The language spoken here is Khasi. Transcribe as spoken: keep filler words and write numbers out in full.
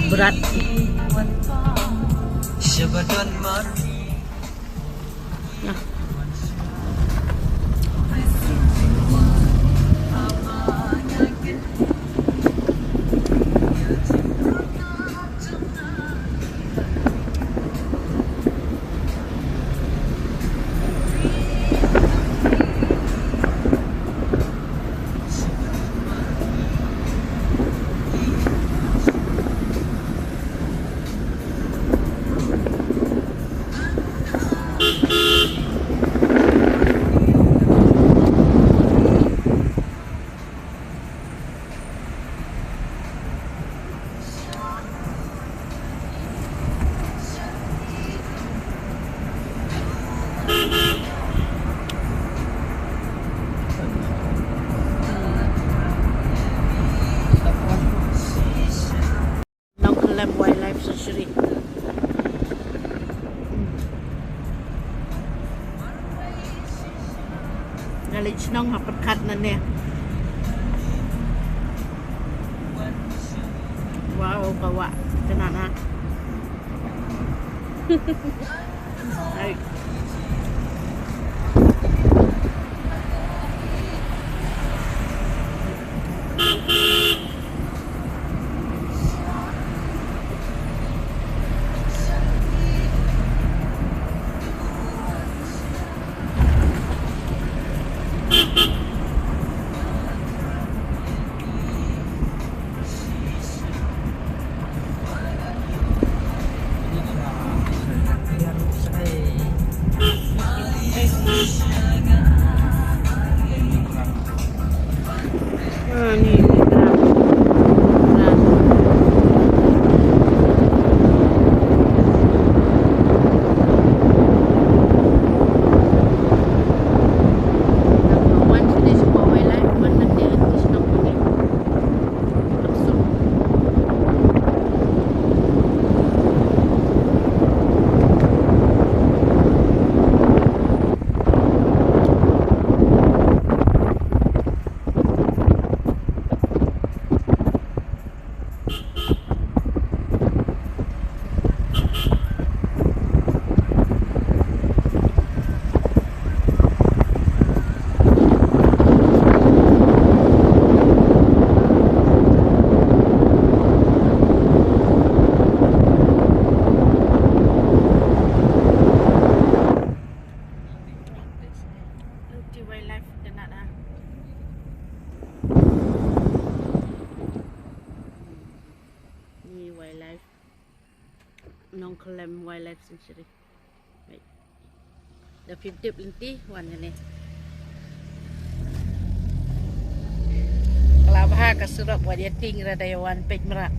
Brat. Nongkhlem Wildlife Sanctuary. Nga leit shnong ha pyrkhat na ne. Wow, ka wah. Kena na. Ai. Lungti Wildlife kena da. Ni wildlife. Nongkhlem Wildlife Sanctuary. Right. Da phi tip lynti wan kane. Ka la bha ka surok, wat ïa tieng, lada ïa wan peit mrad.